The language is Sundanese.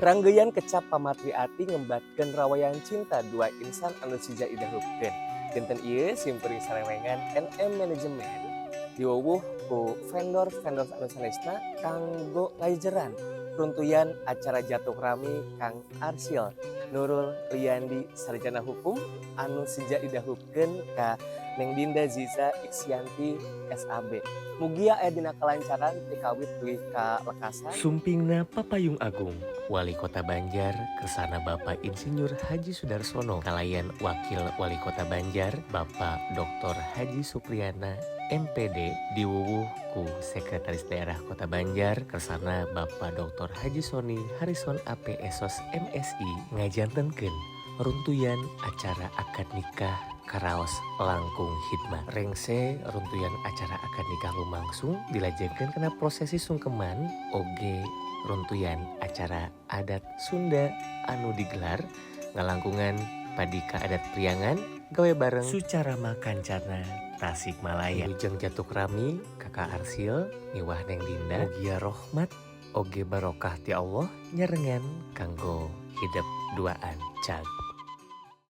Ranggeyan kecap pamatri ati ngembatkeun rawayan cinta dua insan anu sija didahupkeun. Dinten ieu simkuring sarenrengan NM Manajemen diwuwuh ku vendor-vendor anu sanesna kanggo ngajejeran runtuyan acara Jatuk Rami Kang Arsil Nurul Liandi, sarjana hukum, anu sija didahupkeun ka Neng Dinda Ziza Iksianti SAB. Mugia aya dina kalancaran ti kawit dugi ka lekasan. Sumpingna Papayung Agung Wali Kota Banjar Kersana Bapak Insinyur Haji Sudarsono kalayan Wakil Wali Kota Banjar Bapak Dr. Haji Supriyana MPD, diwuwuh ku Sekretaris Daerah Kota Banjar Kersana Bapak Dr. Haji Soni Harrison AP S.Sos MSI, ngajantenkeun runtuyan acara akad nikah karaos langkung khidmat. Rengse runtuyan acara akad nikah lumangsung dilajengkeun kana prosesi sungkeman oge runtuyan acara adat Sunda anu digelar ngalangkungan Padika Adat Priangan gawe bareng Sucarama Kancana Tasikmalaya. Wilujeng Jatuk Rami, Kakak Arsil miwah Neng Dinda. Mugia rohmat oge barokah ti Allah nyarengan kanggo hidep duaan. Cag.